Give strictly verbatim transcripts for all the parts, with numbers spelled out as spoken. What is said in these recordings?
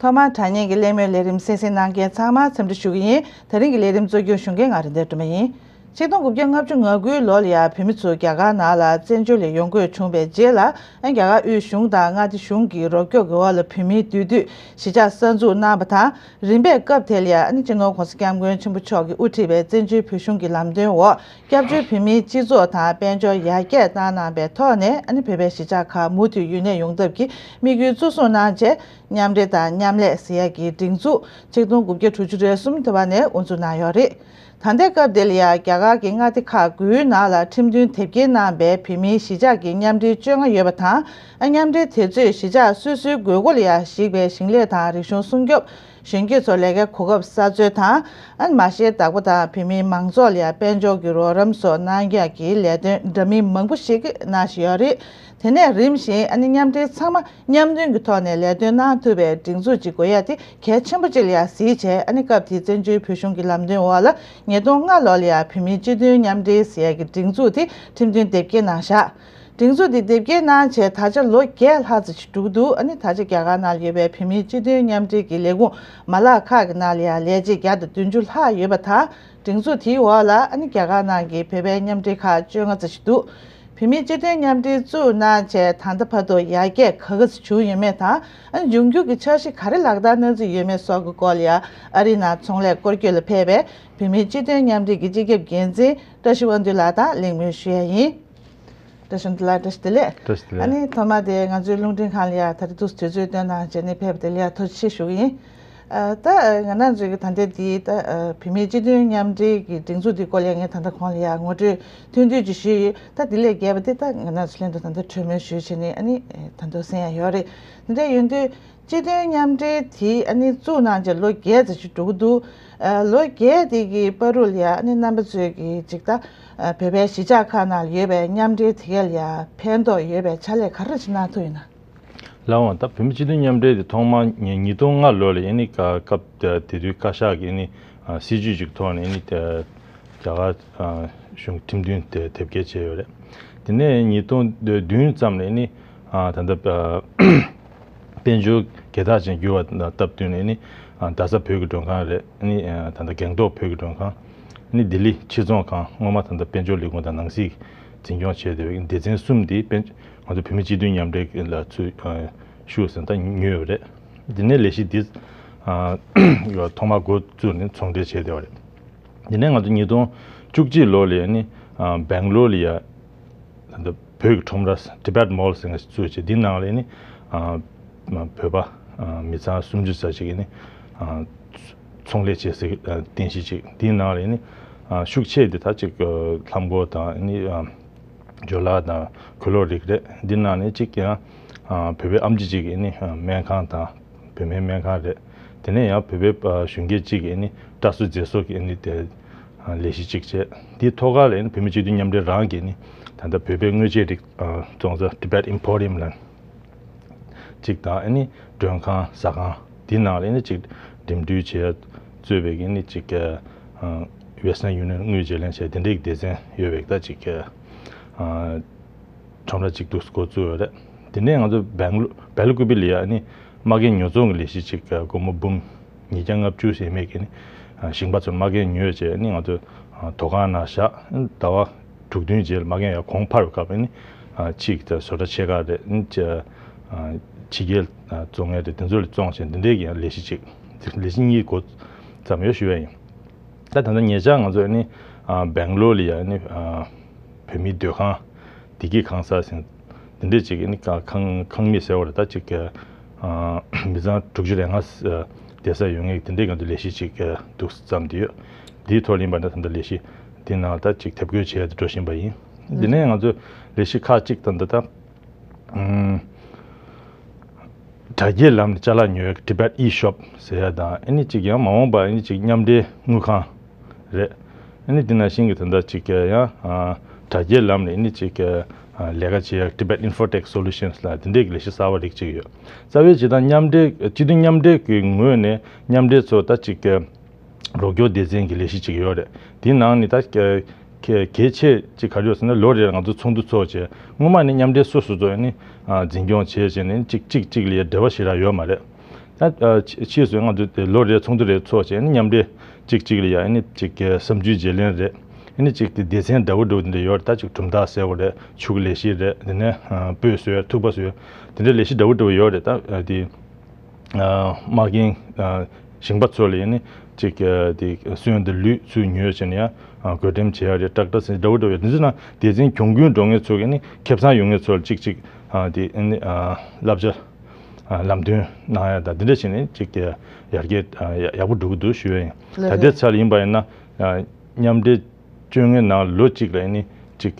ཐོག་མར་དྲ་བརྙན་གྱི་གླེང་མོལ་ལས་རིམ་གསན་གཟིགས་གནང་མཁན་ཚང་མར་འཚམས་འདྲི་ཞུ་གི་ཡིན། དེ་རིང་གི་ལས་རིམ་གཙོ་སྐྱོང་ཞུ་མཁན་ང་རེད། འདིར་སྒྲོལ་མ་ཡིན། ཆིག་སྟོང་དགུ་བརྒྱ་ལྔ་བཅུ་ང་དགུའི་ལོ་ལ་ཡ་བོད་མི་ཚོ་རྒྱ་གར་ནང་ལ་བཙན་བྱོལ་ལ་ཡོང་དགོས་བྱུང་བའི་རྗེས་ལ། རྒྱ་གར་དབུས་གཞུང་དང་མངའ་སྡེ་གཞུང་གི་རོགས་སྐྱོར་གྱི་འོག་ལ་བོད་མིའི་འདུས་སྡོད་གཞིས་ཆགས་གསར་འཛུགས་གནང་བ་དང་། རིམ་པས་སྐབས་དེ་ལ་ཡ་སྤྱི་ནོར་༸གོང་ས་༸སྐྱབས་མགོན་ཆེན་པོ་མཆོག་གིས་དབུ་ཁྲིད་པའི་བཙན་བྱོལ་བོད་གཞུང་གི་ལམ་སྟོན་འོག་སྐྱབས་བཅོལ་བོད་མིའི་སྤྱི་ཚོགས་དང་དཔལ་འབྱོར་ཡར་རྒྱས་བཏང་གནང་བའི་ཐོག་ནས། བོད་པའི་གཞིས་ཆགས་ཁག་མུ་མཐུད་ཡུན་གནས་ཡོང་ཐབས་ཀྱི་དམིགས་ཡུལ་གཙོ་བཟུང་གནང་བྱས། མཉམ་འབྲེལ་དང་མཉམ་ལས་ཟེར་ཡག་གི་སྒྲིག་འཛུགས་ཆིག་སྟོང་དགུ་བརྒྱ་དྲུག་ཅུ་རེ་གསུམ་དེ་བ་ནས་དབུ་འཛུགས་གནང་ཡོད་རེད། ད་ལྟའི་སྐབས་དེ་ལ་ཡང་རྒྱ་གར་གྱི་མངའ་སྡེ་ཁག་དགུའི་ནང་ལ་ཁྲིམས་མཐུན་དེབ་སྐྱེལ་གནང་བའི་བོད་མིའི་གཞིས་ཆགས་ཀྱི་མཉམ་འབྲེལ་བཅོ་ལྔ་ཡོད་པ་དང་། མཉམ་འབྲེལ་དེ་ཚོས་གཞིས་ཆགས་སོ་སོའི་དགོས་མཁོ་ལ་ཡང་གཞིགས་པའི་ཞིང་ལས་དང་རིག་གཞུང་སྲུང་སྐྱོབ། གཞོན་སྐྱེས་ཚོར་ལས་ཀའི་གོ་སྐབས་གསར་འཚོལ་དང་། མ་ཤེས་བདག་པོ་དང་བོད་མིའི་མང་ཚོགས་ལ་ཡང་དཔལ་འབྱོར་གྱི་རོགས་རམ་སོགས་གནང་ཡག་གི་ལས་དོན་འདྲ་མིན་མང་པོ་ཞིག་གནང་བཞིན་ཡོད་རེད། དེ་ནས་རིམ་བཞིན་མཉམ་འབྲེལ་ཚང་མ་མཉམ་མཐུན་གྱི་ཐོག་ནས་ལས་དོན་གནང་ཐུབ་པའི་སྒྲིག་འཛུགས་ཅིག་དགོས་ཡ་དེ་གལ་ཆེན་པོ་ཅིག་ལ་ཡང་གཟིགས་བྱས། སྐབས་དེའི་བཙན་བྱོལ་བོད་གཞུང་གི་ལམ་སྟོན་འོག་ལ་ཉིས་སྟོང་ལྔ་ལོ་ལ་ཡང་བོད་མིའི་སྤྱི་མཐུན་མཉམ་འབྲེལ་ཟེར་ཡ་གི་སྒྲིག་འཛུགས་དེ་ཁྲིམས་མཐུན་དེབ་སྐྱེལ་གནང་བཞག་སྒྲིག་འཛུགས་འདི་དེབ་སྐྱེལ་གནང་བྱས་ད་ཆ་ལོ་བརྒྱད་ལྷག་ཙམ་ཞིག་འགྲོ་གི་འདུག་ཨ་ནི་ད་ཆ་རྒྱ་གར་ནང་ལ་ཡོད་པའི་བོད་མིའི་སྤྱི་མཐུན་མཉམ་འབྲེལ་གྱི་ལས་ཁུངས་མ་ལག་ཁག་གི་ནང་ལ་ཡང་ལས་བྱེད་བརྒྱ་དང་བདུན་ཅུ་ལྷག་ཡོད་པ་དང་། སྒྲིག་འཛུགས་དེའི་འོག་ལ་ཨ་ནི་རྒྱ་གར་ནང་གི་བོད་པའི་མཉམ་འབྲེལ་ཁག་བཅོ་ལྔ་ཙམ་ཞིག་འདུག་བོད་མིའི་སྤྱི་མཐུན་མཉམ་འབྲེལ་བཙུགས་གནང་བྱས་ད་ལྟ་བར་དུ་ཡར་རྒྱས་ག་ག་ཙམ་བྱུང་ཡོད་མེད་དང་། ཨ་ནི་འབྱུང་འགྱུར་གྱི་འཆར་གཞི་ག་རེ་ལག་བསྟར་གནང་རྩིས་ཡོད་མེད་སོགས་ཀྱི་སྐོར་ལ་ཡང་ཨ་རིའི་ནང་ཚོང་ལས་སྐོར་སྐྱོད་ལ་ཕེབས་པའི་བོད་མིའི་སྤྱི་མཐུན་མཉམ་འབྲེལ་གྱི་སྤྱི་ཁྱབ་འགན་འཛིན་བཀྲ་ཤིས་དབང་འདུས་ལགས་དང་གླེང་མོལ་ཞུ་ཡ་ཡིན། བཀྲ་ཤིས་དབང་འདུས་ལགས་བཀྲ་ཤིས་བདེ་ལེགས། བཀྲ་ཤིས་བདེ་ལེགས། ཨ་ནི་ཐོག་མ་དེ་ང་ཚོའི་རླུང་འཕྲིན་ཁང་ལ་ཡ་ད་རེས་འདུག་སེ་དུས་ཚོད་བཏོན་གནང་བྱས་ནས་ཕེབས་པ་དེ་ལ་ཡ་ཐུགས་རྗེ་ཆེ་ཞུ་གི་ཡིན། ཨ། ད་ང་རང་ཚོའི་གི་ད་ལྟའི་དེའི་ད་བོད་མིའི་སྤྱི་མཐུན་མཉམ་འབྲེལ་གྱི་སྒྲིག་འཛུགས་དེའི་སྐོར་ལ་ཡ་ངས་ད་ལྟ་གོང་ལ་ཡ་ངོ་སྤྲོད་ཐུང་ཐུང་ཅིག་ཞུས་ཡོད། ད་དེ་ལས་བརྒལ་བ་དེ་ད་ང་རང་ཚོ་ལྷན་དུ་ད་ལྟ་གྲོས་མོལ་ཞུས་བྱས་ནས་ཨ་ནི་ད་དུང་གསན་ཡ་ཡོད་རེད། དེ་འདྲ་ཡིན་དུས་སྤྱི་མཐུན་མཉམ་འབྲེལ་དེ་ཨ་ནི་བཙུགས་གནང་བྱས་ལོ་བརྒྱད་ཙམ་ཞིག་འགྲོ་གི་འདུག་ཨ། ལོ་བརྒྱད་དེ་གི་བར་དུ་ལ་ཡ་ཨ་ནི་རྣམ་པ་ཚོས་གི་ཅིག་ད་ཨ་བོད་པའི་གཞིས་ཆགས་ཁག་ནང་ལ་ཡོད་པའི་མཉམ་འབྲེལ་དེ་ག་ལ་ཡ་ཕན་ཐོགས་ཡོད་པའི་ཕྱག་ལས་ག་རེ་ཞིག་གནང་ཐུབ་ཡོད་ན། ལགས་འོང་། ད་བོད་མི་སྤྱི་མཐུན་མཉམ་འབྲེལ་དེ་ཐོག་མར་ཉིས་ཉིས་སྟོང་ལྔ་ལོ་ལ་ཨ་ནི་སྐབས་དེ་དུས་བཀའ་ཤག་གིས་ཨ་ནི་སྲིད་ཇུས་ཅིག་ཐོག་ནས་ཨ་ནི་རྒྱ་གར་གཞུང་ཁྲིམས་མཐུན་དེ་དེབ་སྐྱེལ་བྱས་ཡོད་རེད། དེ་ནས་ཉིས་སྟོང་བདུན་ཙམ་ལ་ཨ་ནི་ད་ལྟ་དཔལ་འབྱོར་སྒེར་བདག་ཅན་འགྱུར་བ་དང་སྟབས་བསྟུན་ནས་ཨ་ནི་རྡ་ས་བོད་ཀྱི་མགྲོན་ཁང་རེད། ཨ་ནི་ད་ལྟ་སྒང་ཏོག་བོད་ཀྱི་མགྲོན་ཁང་། ཨ་ནི་ལྡི་ལི་ཕྱིར་ཚོང་ཁང་སྔོན་མ་ད་ལྟ་དཔལ་འབྱོར་ལས་ཁུངས་དང་ནང་སྲིད་འཛིན་སྐྱོང་བྱས་ཏེ་སྡེ་ཚན་གསུམ་དེ་དཔལ་ང་ཚོ་བོད་མི་སྤྱི་མཐུན་མཉམ་འབྲེལ་ལ་ཚུད་ཨ་ཞུགས་ཟིན་ད་ཉོས་ཡོད་རེད། དེ་ནས་ལས་གཞི་འདི་ཨ་ཐོག་མར་འགོ་བཙུགས་ནས་ཚོང་འབྲེལ་བྱས་བསྡད་པ་རེད། དེ་ནས་ང་ཚོ་ཉིས་སྟོང་བཅུ་གཅིག་ལོ་ལ་ཨ་ནི་ཨ་སྦེང་ལོར་ལ་ཡ་ད་ལྟ་བོད་ཀྱི་ཁྲོམ་ར་Tibet Mall་ཟེར་ཡ་ཞིག་བཙུགས་བྱས་འདི་ནང་ལ་ཨ་ནི་ཨ་བོད་པ་ཨ་མི་ཚང་སུམ་ཅུ་ཙམ་ཞིག་ཨ་ནི་ཨ་ཚོང་ལས་བྱེད་སའི་ཨ་རྟེན་གཞི་ཅིག་འདི་ནང་ལ་ཨ་ནི་ཨ་ཤུགས་ཆེ་དེ་ད་ཅིག་ཨ་ལྷམ་གོག་དང་ཨ་ནི་ཨ་ཇོ་ལགས་དང་གོས་ལོག་རིགས་རེད། འདི་ནང་ནས་གཅིག་ཀྱང་ཨ་བོད་པའི་ཨེམ་ཆི་གཅིག་གིས་ཨ་ནི་ཨ་སྨན་ཁང་དང་བོད་སྨན་སྨན་ཁང་རེད། དེ་ནས་ཡང་བོད་པའི་ཨ་གཞོན་སྐྱེས་གཅིག་གིས་ཨ་ནི་སྐྲ་བཟོ་མཛེས་བཟོ་གི་ཨ་ནི་དེ་ཨ་ལས་གཞི་གཅིག་བྱས། དེའི་ཐོག་ཁ་ལ་ཨ་ནི་བོད་མི་སྤྱི་མཐུན་མཉམ་འབྲེལ་རང་གིས་ཨ་ནི་ད་ལྟ་བོད་པའི་དངོས་ཆས་རིགས་ཨ་བཙོང་ས་Tibet Emporium་ལ་གཅིག་དང་། ཨ་ནི་མགྲོན་ཁང་ཟ་ཁང་འདི་ནང་ལ་ཨ་ནི་གཅིག་འགྲིམ་འགྲུལ་བྱས་གཙོས་པའི་ཨ་ནི་གཅིག་ཨ་Western Union་དངུལ་བརྗེ་ལེན་བྱས་དེ་འདྲའི་སྡེ་ཚན་ཡོད་པའི་ད་གཅིག་ཨ་ཁྲོམ་ར་གཅིག་འདུག་སེ་འགོ་བཙུགས་ཡོད་རེད། དེ་ནས་ང་ཚོ་སྦེང་ལོ་སྦེ་ལ་ཀུ་པི་ལ་ཡ་ཨ་ནི་མ་རྒན་ཉོ་ཚོང་གི་ལས་གཞི་གཅིག་སྒོར་མོ་འབུམ་ཉིས་བརྒྱ་ལྔ་བཅུ་ཞེ་མེད་ཀྱི་ཨ་ནི་ཞིང་པ་ཚོར་མ་རྒན་ཉོས་བྱས་ཨ་ནི་ང་ཚོ་དོ་ཁང་ནང་བཞག་ཟླ་བ་དྲུག་བདུན་རྗེས་ལ་མ་རྒན་ཡ་གོང་འཕར་བའི་སྐབས་ཨ་ནི་ཕྱིའི་བཟོ་གྲྭ་ཕྱེད་ཀ་རེད། ཨ་ནི་ཕྱི་རྒྱལ་བཙོང་མཁན་རེད། དེ་ཚོ་ལ་བཙོང་བྱས་འདི་འདྲའི་གི་ཡང་ལས་གཞི་གཅིག་ལས་གཞི་གཉིས་འགོ་བརྩམས་ཡོད་ཞུ་བ་ཡིན། ད་ད་ལྟ་ཉེ་ཆར་ང་ཚོ་ཨ་ནི་ཨ་སྦེང་ལོར་ལ་ཡ་ཨ་ནི་ཨ་བོད་མིའི་སྡོད་ཁང་བདེ་སྐྱིད་ཁང་གསར་ཟེར་འདི་འདྲས་ཅིག་ཨ་ནི་ཁང་ཁང་མིག་ཟེར་བ་རེད། ད་ཅིག་ཨ་མི་ཚང་དྲུག་ཅུ་རེ་ལྔ་བསྡད་ས་ཡོད་ངེས་འདི་འདྲས་ང་ཚོ་ལས་གཞི་ཅིག་འདུག་བརྩམས་བསྡད་ཡོད། འདིའི་ཐོག་ལ་ཡིན་པ་ན་ད་ལྟ་ལས་གཞི་འདི་ནང་ད་ཅིག་དེབ་འགོད་བྱས་ཏེ་འགྲོ་བཞིན་པ་ཡིན། འདི་ནས་ང་ཚོ་ལས་གཞི་ཁག་ཅིག་ད་ལྟ་ད། ཨུམ། དྲ་རྒྱའི་ལམ་ནས་ཅ་ལག་ཉོ་ཡག་Tibet E-shop་ཟེར་ཡ་དང་ཨ་ནི་གཅིག་ཡང་མ་འོངས་པ་ཨ་ནི་གཅིག་མཉམ་འབྲེལ་དངུལ་ཁང་རེད། ཨ་ནི་འདི་ནང་བཞིན་གྱི་ད་ལྟ་གཅིག་ཡང་ཨ་དྲ་རྒྱའི་ལམ་ནས་ཨ་ནི་གཅིག་ཨ་ལས་ཀ་བྱེད་ཡག་Tibet Infotech Solutions་ལ་དེ་འདྲའི་གི་ལས་གཞི་གསར་པ་རིགས་གཅིག་ཡོད། རྩ་བའི་བྱེད་སྟངས་མཉམ་འབྲེལ་སྤྱི་མཐུན་མཉམ་འབྲེལ་གྱི་ངོས་ནས་མཉམ་འབྲེལ་ཚོ་ད་གཅིག་རོགས་སྐྱོར་སྡེ་ཚན་གྱི་ལས་གཞི་གཅིག་ཡོད་རེད། དེའི་ནང་ནས་ད་གལ་གལ་ཆེ་གཅིག་ག་རེ་ཡོད་ཟེར་ན་ལོ་རེར་ང་ཚོ་ཚོགས་འདུ་ཚོགས་བྱས་སྔོན་མ་ནས་མཉམ་འབྲེལ་སོ་སོ་ཚོ་ནི་འཛིན་སྐྱོང་བྱས་བྱས་ནས་གཅིག་གཅིག་གཅིག་ལ་འབྲེལ་བ་ཞེ་དྲག་ཡོད་མ་རེད། ད་ཨ་ཕྱི་ཕྱིས་སུ་ང་ཚོ་དེ་ལོ་རེ་ཚོགས་འདུ་རེ་ཚོགས་བྱས་ནས་མཉམ་འབྲེལ་གཅིག་གཅིག་ལ་ཡ་ཨ་ནི་གཅིག་གི་བསམ་ཚུལ་བརྗེ་ལེན་རེད། ཨ་ནི་གཅིག་དེ་སྡེ་ཚན་འདྲ་བོ་འདྲ་བོ་དེ་འདྲ་ཡོད་རེད། ད་གཅིག་གྲུབ་མཐའ་ཟེར་བ་རེད། ཆུ་གི་ལས་གཞི་རེད། དེ་ནས་ཨ་སྤོས་བཟོས། ཐུག་པ་བཟོས། དེ་འདྲའི་ལས་གཞི་འདྲ་བོ་འདྲ་བོ་ཡོད་རེད། ད་ཨ་དེ་ཨ་དམག་འཁྱིལ་ཨ་ཞིང་པ་ཚོ་ལ་ཡ་ཨ་ནི་གཅིག་ཨ་དེ་སོན་དང་ལུད་ཚུར་ཉོས་བྱས་ནས་ཡ་ཨ་བགོ་འགྲེམས་བྱེད་ཡ་རེད། ཊེག་ཊར་ཟེར་འདྲ་བོ་འདྲ་བོ་ཡོད། དེ་ཚོ་ནང་སྡེ་ཚན་གྱོང་གུན་འགྲོ་མཁན་ཚོ་གི་ཨ་ནི་ཁེ་བཟང་ཡོད་མཁན་ཚོ་ལ་གཅིག་གཅིག་ཨ་དེ་ཨ་ནི་ཨ་བསླབ་བྱ་ཨ་ལམ་སྟོན་གནང་ཡ་དང་དེ་འདྲ་བྱས་ནས་གཅིག་ཡར་རྒྱས་ཡག་པོ་འགྲོ་གི་འདུག་ཞུ་ཡ་ཡིན། ལགས་ད་ལྟའི་རེད། ཆར་ཡིན་པ་ཡིན་ན་མཉམ་འབྲེལ་བཅོ་ལྔའི་ནང་ལོ་གཅིག་ལ་ནི་གཅིག་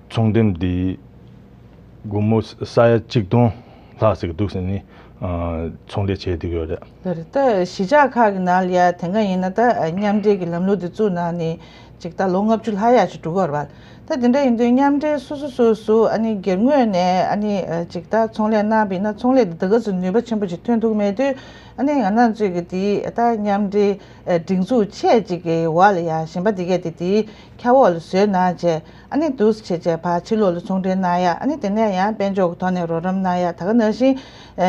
ཚོང་འགྲེམས་འདི་སྒོར་མོ་ས་ཡ་གཅིག་སྟོང་ལྷག་ཟེར་གི་འདུག་ཟེར་ནས་ཚོང་ལས་བྱས་བསྡད་ཀྱི་ཡོད་རེད། ལགས་རེད། ད་གཞིས་ཆགས་ཁག་གི་ནང་ལ་ཡ་དེང་སང་ཡིན་ན་ད་མཉམ་འབྲེལ་གྱི་ལམ་ལུགས་འདི་བཙུགས་གནང་ནས་ཅིག་ད་ལོ་ལྔ་བཅུ་ལྷག་ཡག་ཅིག་འགྲོ་གི་ཡོད་རེད་པ། ད་དེ་འདྲ་ཡིན་དུས་མཉམ་འབྲེལ་སོ་སོ་སོ་སོ་ཨ་ནི་སྒེར་ངོས་ནས་ཨ་ནི་ཅིག་ད་ཚོང་ལས་གནང་བ་ཡིན་ན་ཚོང་ལས་འདི་ག་ཚོད་ནུས་པ་ཆེན་པོ་ཅིག་ཐོན་ཐུབ་ཀྱི་མེད་དུས་ཨ་ནི་ང་རང་ཚོས་ཀྱི་དེ་ད་མཉམ་འབྲེལ་སྒྲིག་འཛུགས་ཆེ་ཅིག་གི་འོག་ལ་ཡ་གཞན་པ་དེ་གས་དེ་དེའི་ཁྱབ་འོག་ལ་བཟོས་གནང་བྱས། ཨ་ནི་འདུག་སེ་བྱས་བྱས་ཕར་ཕྱི་ལོགས་ལ་ཚོང་འབྲེལ་གནང་ཡ། ཨ་ནི་དེ་ནས་ཡང་དཔལ་འབྱོར་གྱི་ཐོག་ནས་རོགས་རམ་གནང་ཡ། ད་ག་ནང་བཞིན་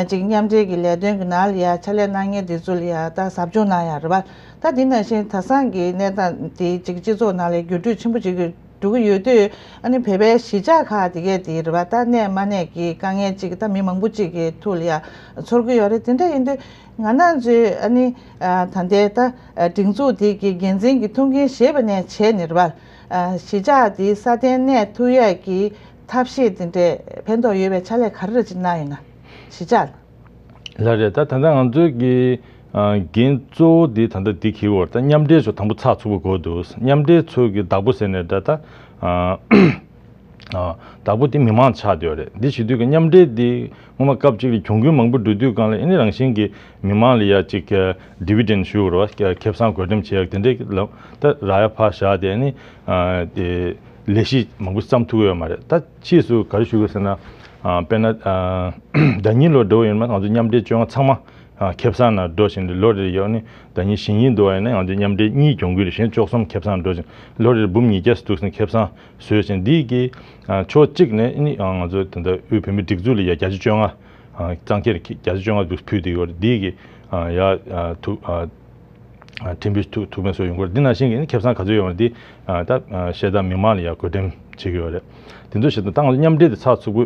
ཅིག་མཉམ་འབྲེལ་གྱི་ལས་དོན་གྱི་ནང་ལ་ཡ་ཕྱག་ལས་གནང་མཁན་དེ་ཚོ་ལ་ཡ་ད་ཟབ་སྦྱོང་གནང་ཡ་རེད་པ། ད་དེ་ནང་བཞིན་ད་སང་གི་གནས་སྟངས་དེ་ཅིག་སྤྱི་ཚོགས་ནང་ལ་འགྱུར་འགྲོས་ཆེན་པོ་ཅིག་འགྲོ་གི་ཡོད་དུས་ཨ་ནི་བོད་པའི་གཞིས་ཆགས་ཁག་དེ་གས་དེ་རེད་པ། ད་གནས་མ་གནས་ཀྱི་དཀའ་ངལ་ཅིག་ད་མི་མང་པོ་ཅིག་གི་ཐུགས་ལ་ཡ་ཚོར་གི་ཡོད་རེད། དེ་འདྲ་ཡིན་དུས་ང་རང་ཚོས་ཨ་ནི་ད་ལྟའི་ད་སྒྲིག་འཛུགས་དེ་གི་འགན་འཛིན་གྱི་ཐུགས་འགན་བཞེས་པ་ནས་བྱས་ནས་རེད་པ། གཞིས་ཆགས་འདི་སྲ་བརྟན་གནས་ཐུབ་ཡས་ཀྱི་ཐབས་ཤེས་དེ་འདྲས་ཕན་ཐོགས་ཡོད་པའི་ཕྱག་ལས་ག་རེ་རེ་ཅིག་གནང་ཡོད་ན། གཞིས་ཆགས་ལ། ལགས་རེད། ད་ད་ལྟ་ང་ཚོའི་གི་འགན་གཙོ་བོ་འདི་ད་ལྟ་འདི་འཁྱེར་བར་ད་མཉམ་འབྲེལ་ཚོ་དང་པོ་ཚགས་ཚུད་པོ་དགོས་འདུག་མཉམ་འབྲེལ་ཚོ་གི་བདག་པོ་ཟེར་ནས་ད་ད་བདག་པོ་འདི་མི་མང་ཆགས་བསྡད་ཡོད་རེད། འདི་བྱེད་དུས་གི་མཉམ་འབྲེལ་འདི་སྔོན་མ་སྐབས་གཅིག་ལ་གྱོང་གུན་མང་པོ་འགྲོ་དུས་སྒང་ལ་ཨ་ནི་རང་བཞིན་གྱི་མི་མང་ལ་ཡ་གཅིག་ཌི་བི་ཌེན་ཞུ་དགོས་རེད་བ། ཁེ་བཟང་བགོ་འགྲེམས་བྱེད་ཡག་དེ་འདྲའི་ལམ་ད་རག་ཡ་ཕར་བཞག་སྟེ་ཨ་ནི་དེ་ལས་གཞི་མང་པོ་བརྩམས་ཐུབ་ཀྱི་ཡོད་མ་རེད། ད་ཕྱིས་སུ་ག་རེ་ཞུ་དགོས་ཟེར་ན་དཔེར་ན་ཟླ་ཉིན་ལོ་འགྲོ་བ་ཡིན་ན་ང་ཚོ་མཉམ་འབྲེལ་བཅོ་ལྔ་ཚང་མ་ཁེ་བཟང་ནང་འགྲོ་བཞིན་ཏེ་ལོ་རེར་ཡོད་ནི་ཟླ་ཉིན་གཞེས་ཉིན་འདུག་བ་ཡིན་ན་ང་ཚོ་མཉམ་འབྲེལ་གཉིས་གྱོང་གུན་རེ་བཞིན་བཅུ་གསུམ་ཁེ་བཟང་འགྲོ་བཞིན་ལོ་རེར་འབུམ་ཉིས་བརྒྱ་ཙམ་འདུག་ཟིན་ཁེ་བཟང་བཟོས་ཤིང་འདི་གི་ཕྱོགས་གཅིག་ནས་ནི་ང་ཚོ་ད་ལྟ་དབུས་བོད་མིའི་སྒྲིག་འཛུགས་ལ་ཡ་བརྒྱ་ཆ་བཅོ་ལྔ་གཙང་ཁེལ་བརྒྱ་ཆ་བཅོ་ལྔ་འདུག་ཕུལ་དེ་ཡོད་རེད། འདི་གི་ཡ་ཐུགས་ཁྲིམས་དཔོན་ཐུགས་ཐུགས་ཕན་གསོ་ཡོང་གི་རེད། འདི་ནང་བཞིན་གྱི་ནི་ཁེ་བཟང་ག་ཚོད་ཡོང་རེད་འདི་ད་བཤད་སྟངས་མི་མང་ལ་ཡ་བགོ་འགྲེམས་བྱེད་ཀྱི་ཡོད་རེད། དེ་ཚོ་བྱེད་སྟངས་ད་ང་ཚོ་མཉམ་འབྲེལ་དེ་ཚགས་ཚུད་པོ་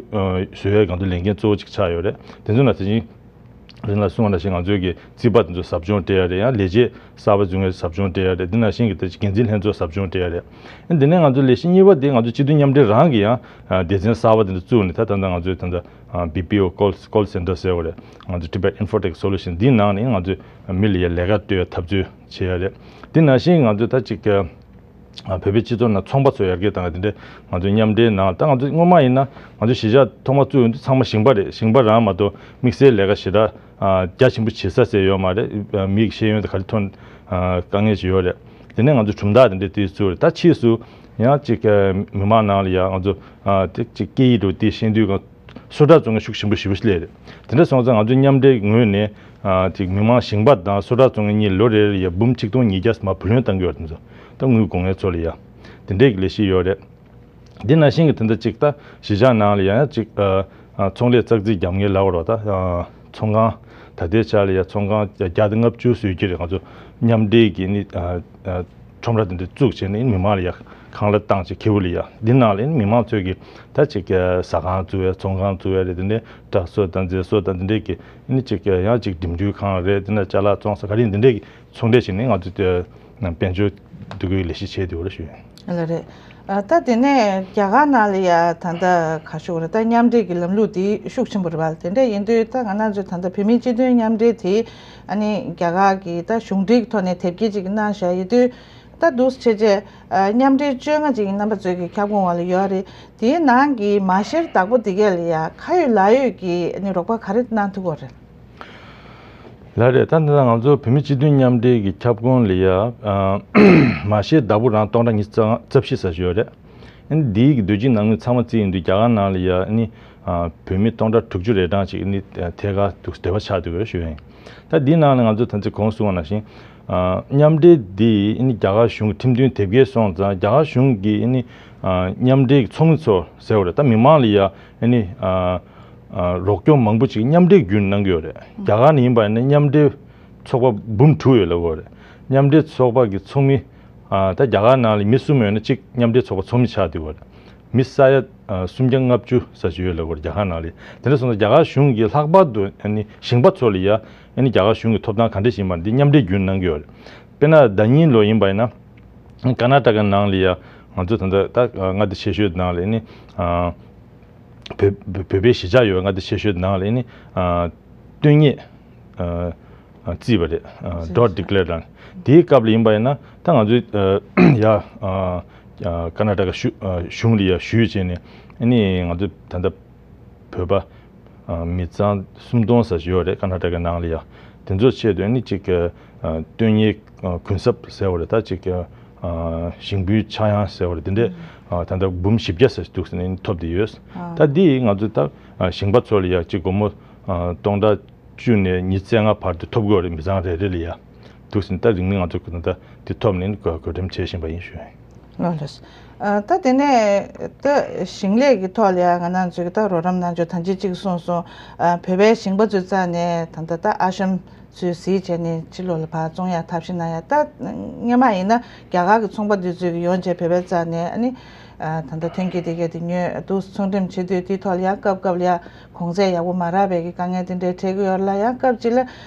བཟོ་ཡ་ང་ཚོ་ལས་འགན་གཙོ་བོ་གཅིག་ཆགས་ཡོད་རེད། དེ་ཚོ་ནང་དེ་བཞིན་རིང་ལ་གསུངས་པ་ནང་བཞིན་ང་ཚོའི་གི་རྩིས་པ་དེ་ཚོ་ཟབ་སྦྱོང་སྤྲད་ཡ་རེད། ཡང་ལས་བྱེད་གསར་པ་འཛུལ་མཁན་ཟབ་སྦྱོང་སྤྲད་ཡ་རེད། འདི་ནང་བཞིན་གི་དེ་འགན་འཛིན་ལྷན་ཚོགས་ཟབ་སྦྱོང་སྤྲད་ཡ་རེད། ཨ་འདི་ནས་ང་ཚོ་ལས་གཞི་གཉིས་པ་དེ་ང་ཚོ་སྤྱི་འཐུས་མཉམ་འབྲེལ་རང་གི་ཡང་སྡེ་ཚན་གསར་པ་དེ་འདྲ་བཙུགས་ནས་ད་ད་ལྟ་ང་ཚོའི་ད་ལྟ་བི་པི་ཨོ་ཀོལ་ཀོལ་སེན་ཊར་ཟེར་བ་རེད། ང་ཚོ་Tibet Infotech Solution འདིའི་ནང་ནས་ང་ཚོས་མི་ལ་ཡ་ལས་ཀ་སྤྲོད་ཡ་འཐབ་རྩོད་བྱེད་ཡ་རེད། འདི་ནང་བཞིན་ང་ཚོས་ད་ཅིག་བོད་པའི་སྤྱི་ཚོགས་ནང་ཚོང་པ་ཚོ་ཡར་རྒྱས་བཏང་བ་དེ་འདྲས་ང་ཚོ་མཉམ་འབྲེལ་ནང་ད་ང་ཚོ་སྔོན་མ་ཡིན་ན་ང་ཚོ་གཞིས་ཆགས་ཐོག་མ་བཙུགས་ཡོང་དུས་ཚང་མ་ཞིང་པ་རེད། ཞིང་པ་རང་མ་གཏོགས་དམིགས་བསལ་ལས་ཀ་ཞེ་དྲག་རྒྱ་ཆེན་པོ་བྱེད་ས་ཟེར་ཡོད་མ་རེད། མིག་ཤེས་ཡོན་དེ་ག་རེ་ཐོན་དཀའ་ངལ་ཞིག་ཡོད་རེད། དེ་ནས་ང་ཚོ་གྲུབ་མཐའ་དེ་འདྲས་དེ་བཙུགས་རེད། ད་ཕྱིས་སུ་ཡང་ཅིག་མི་མང་ནང་ལ་ཡང་ང་ཚོ་དེ་ཅིག་སྐད་ཡིག་འགྲོ་དེ་ཤེས་དུས་གང་སོ་ཊར་བཙོང་མཁན་ཤུགས་ཆེན་པོ་ཞེ་པོ་ཞིག་སླེབས་རེད། དེ་འདྲ་སོང་ཙང་ང་ཚོ་མཉམ་འབྲེལ་ངོས་ནས་ཨ་དེ་མི་མང་ཞིང་པ་དང་སོ་ཊར་བཙོང་མཁན་གཉིས་ལོ་རེ་རེ་ཡ་འབུམ་ཆིག་སྟོང་ཉིས་བརྒྱ་མ་བུ་ལོན་བཏང་གི་ཡོད་རེད། དེ་ཚོ་ད་དངུལ་དགོས་མཁན་ཚོ་ལ་ཡ་དེ་འདྲའི་གི་ལས་གཞི་ཡོད་རེད། འདི་ནང་བཞིན་གི་དེ་འདྲ་ཅིག་ད་གཞིས་ཆགས་ནང་ལ་ཡ་ཅིག་ཨ་ཨ་ཚོང་ལས་ཙག་ཙིག་རྒྱབ་མཁན་ལབ་དགོས་རེད་ད། ཨ་ཚོང་ཁང་ད་ལྟའི་ཆ་ལ་ཡ་ཚོང་ཁང་བརྒྱ་དང་ལྔ་བཅུ་བཟོས་ཀྱི་རེད། ང་ཚོ་མཉམ་འབྲེལ་གི་ནི་ཨ་ཨ་ཁྲོམ་ར་དེ་འདྲ་བཙུགས་བྱས་ནས་མི་མང་ལ་ཡ་ཁང་གླ་བཏང་བྱས་ཁེ་བུ་ལ་ཡ་འདི་ནང་ལ་ནི་མི་མང་ཚོས་ཀྱི་ད་ཅིག་ཟ་ཁང་བཙུགས་ཡ་ཚོང་ཁང་བཙུགས་ཡ་རེད། དེ་ནས་དྲ་སོ་དང་མཛེས་སོ་དང་འདི་འདྲས་ཀྱི་ནི་ཅིག་ཡང་ཅིག་འགྲིམ་འགྲུལ་ཁང་རེད། དེ་ནས་ཅ་ལག་བཙོང་ས་ག་རེ་འདི་འདྲས་ཀྱི་ཚོང་འབྲེལ་བྱས་ནས་ང་ཚོ་དེ་དཔལ་འབྱོར་སྡུད་ཀྱི་ལས་གཞི་བྱས་དེ་བ་ལ་ཞུ་ཡ་ཡིན། ལགས་རེད། ཨ་ད་དེ་ནས་རྒྱ་གར་ནང་ལ་ཡ་ད་ལྟ་ག་ཞུ་དགོས་རེད། ད་མཉམ་འབྲེལ་གྱི་ལམ་ལུགས་དེ་ཤུགས་ཆེན་པོ་རེད་པ། དེ་འདྲ་ཡིན་དུས་ད་ང་རང་ཚོས་ད་ལྟ་བོད་མིའི་སྤྱི་མཐུན་མཉམ་འབྲེལ་དེ་ཨ་ནི་རྒྱ་གར་གྱི་ད་གཞུང་འབྲེལ་གྱི་ཐོག་ནས་དེབ་སྐྱེལ་ཅིག་གནང་བཞག་ཡོད་དུས་ད་འདུག་སེ་བྱས་བྱས་ཨ་མཉམ་འབྲེལ་བཅོ་ལྔ་ཅིག་རྣམ་པ་ཚོའི་གི་ཁྱབ་ཁོངས་འོག་ལ་ཡོད་རེད། དེའི་ནང་གི་མ་བཤེར་བདག་པོ་དེ་གས་ལ་ཡ་ཁ་ཡོད་ལག་ཡོད་ཀྱི་ཨ་ནི་རོགས་པ་ག་རེ་གནང་ཐུབ་ཀྱི་ཡོད་རེད། ལགས་རེད། ད་ལྟ་ང་ཚོ་བོད་མི་སྤྱི་མཐུན་མཉམ་འབྲེལ་གྱི་ཁྱབ་ཁོངས་ལ་ཡ་ཨ་མ་བཤེར་བདག་པོ་རང་སྟོང་ཕྲག་ཉི་ཤུ་རྩ་བཞི་ཙམ་ཞིག་ཡོད་རེད། ཨ་ནི་འདིའི་གི་དུས་ཀྱི་ནང་ནས་ཚང་མ་བརྩིས་ཡིན་དུས་རྒྱ་གར་ནང་ལ་ཡ་ཨ་ནི་ཨ་བོད་མི་སྟོང་ཕྲག་དྲུག་ཅུ་རེ་གྲངས་ཅིག་ཨ་ནི་ཐད་ཀར་དུ་འབྲེལ་བ་ཆགས་འདུག་ཡོད་ཞུ་ཡ་ཡིན། ད་འདིའི་ནང་ལ་ང་ཚོ་ད་ཚོད་གོང་གསུངས་པ་ནང་བཞིན་ཨ་མཉམ་འབྲེལ་འདི་ཨ་ནི་རྒྱ་གར་གཞུང་གི་ཁྲིམས་མཐུན་དེབ་སྐྱེལ་སོང་ཙང་རྒྱ་གར་གཞུང་གི་ཨ་ནི་ཨ་མཉམ་འབྲེལ་གྱི་ཚོགས་མི་ཚོ་ཟེར་བ་རེད། ད་མི་མང་ལ་ཡ་ཨ་ནི་ཨ་ ཨ་རོགས་སྐྱོར་མང་པོ་ཅིག་མཉམ་འབྲེལ་བརྒྱུད་གནང་གི་ཡོད་རེད། རྒྱ་གར་ནང་ཡིན་པ་ཡིན་ན་མཉམ་འབྲེལ་ཚོགས་པ་འབུམ་དྲུག་ཡོད་ལབ་ཀྱི་ཡོད་རེད། མཉམ་འབྲེལ་ཚོགས་པ་གི་ཚོགས་མི་ཨ་ད་རྒྱ་གར་ནང་ལ་མི་གསུམ་ཡོད་ན་གཅིག་མཉམ་འབྲེལ་ཚོགས་པ་ཚོགས་མི་ཆགས་བསྡད་ཡོད་རེད། མི་ས་ཡ་ཨ་སུམ་བརྒྱ་ལྔ་བཅུ་ཙམ་ཞིག་ཡོད་ལབ་ཀྱི་ཡོད་རེད། རྒྱ་གར་ནང་ལ། དེ་འདྲ་སོང་ཙང་རྒྱ་གར་གཞུང་གིས་ལྷག་པར་དུ་ཨ་ནི་ཞིང་པ་ཚོ་ལ་ཡ་ཨ་ནི་རྒྱ་གར་གཞུང་གི་ཐོབ་ཐང་ག་འདྲ་ཞིག་ཡིན་པ་འདི་མཉམ་འབྲེལ་བརྒྱུད་གནང་གི་ཡོད་རེད། དཔེར་ན་ཟླ་ཉིན་ལོ་ཡིན་པ་ཡིན་ན། ཀར་ནཱ་ཊ་ཀ་ནང་ལ་ཡ་ང་ཚོ་ད་ལྟ་ད་མངའ་སྡེ་ཆེ་ཤོས་ནང་ལ་ནི་ཨ་བོད་བོད་པའི་གཞིས་ཆགས་ཡོད་མངའ་སྡེ་ཆེ་ཤོས་ནང་ལ་ནི་ཨ་སྟོན་ཉེས་ཨ་ཨ་བརྩིས་པ་རེད། ཨ་drought declare དང་དེའི་སྐབས་ལ་ཡིན་པ་ཡིན་ན་ད་ང་ཚོའི་ཨ་ཡ་ཨ་ཨ་ཀར་ནཱ་ཊ་ཀ་གཞུ་ཨ་གཞུང་ལ་ཡ་ཞུས་བྱས་ནས་ནི་ང་ཚོ་ད་ལྟ་བོད་པ་ཨ་མི་ཚང་སུམ་སྟོང་ཙམ་ཞིག་ཡོད་རེད། ཀར་ནཱ་ཊ་ཀའི་ནང་ལ་ཡ། དེ་ཚོའི་ཆེད་དུ་ནི་གཅིག་ཨ་སྟོན་ཉེས་ཨ་གུན་གསབ་ཟེར་བ་རེད། ད་གཅིག་ཨ་ཞིང་པའི་ཆག་ཡང་ཟེར་བ་རེད། དེ་འདྲས་ཨ་ད་ལྟ་འབུམ་བཞི་བརྒྱ་ཙམ་ཞིག་འདུག་ཟེར་ནས་ཐོབ་བསྡད་ཡོད། ཨ་ད་འདི་ང་ཚོ་ད་ཨ་ཞིང་པ་ཚོ་ལ་ཡ་གཅིག་སྒོར་མོ་ཨ་སྟོང་ཕྲག་བཅུ་ནས་ཉི་ཤུ་རྩ་ལྔ་བར་དུ་ཐོབ་དགོས་རེད། མི་ཚང་རེ་རེ་ལ་ཡ། འདུག་ཟིན་ད་རིང་མིན་ང་ཚོ་ད་ལྟ་འདི་ཐོབ་ནས་བགོ་བགོ་འགྲེམས་བྱེད་བཞིན་པ་ཡིན་ཞུ། ལགས་ལགས། ཨ་ད་དེ་ནས་ད་ཞིང་ལས་ཀྱི་ཐོག་ལ་ཡང་ང་རང་ཚོའི་ད་རོགས་རམ་གནང་ཕྱོགས་ད་ཅི་གཅིག་གསུངས་སོང་། ཨ་བོད་པའི་ཞིང་པ་ཚོའི་རྩ་ནས་ད་ལྟ་ད་ཨ་ཤམ་ཚོས་གཟིགས་བྱས་ནས་ཕྱི་ལོགས་ལ་ཕར་བཙོང་ཡག་ཐབས་ཤེས་གནང་ཡག་ད་སྔོན་མ་ཡིན་ན་རྒྱ་གར་གྱི་ཚོང་པ་འདི་ཚོས་ཀྱི་ཡོང་བྱས་བོད་པའི་རྩ་ནས་ཨ་ནི་ཨ་ད་ལྟ་ཐོན་སྐྱེད་དེ་གས་དེ་ཉོས་འདུག་ཚོང་འགྲེམས་བྱེད་དུས་དེའི་ཐོག་ལ་ཡང་སྐབས་སྐབས་ལ་ཡང་གོང་ཚད་ཡག་པོ་མ་རག་པའི་གི་དཀའ་ངལ་དེ་འདྲ་འཕྲད་ཀྱི་ཡོད་ལ། ཡང་སྐབས་གཅིག་ལ་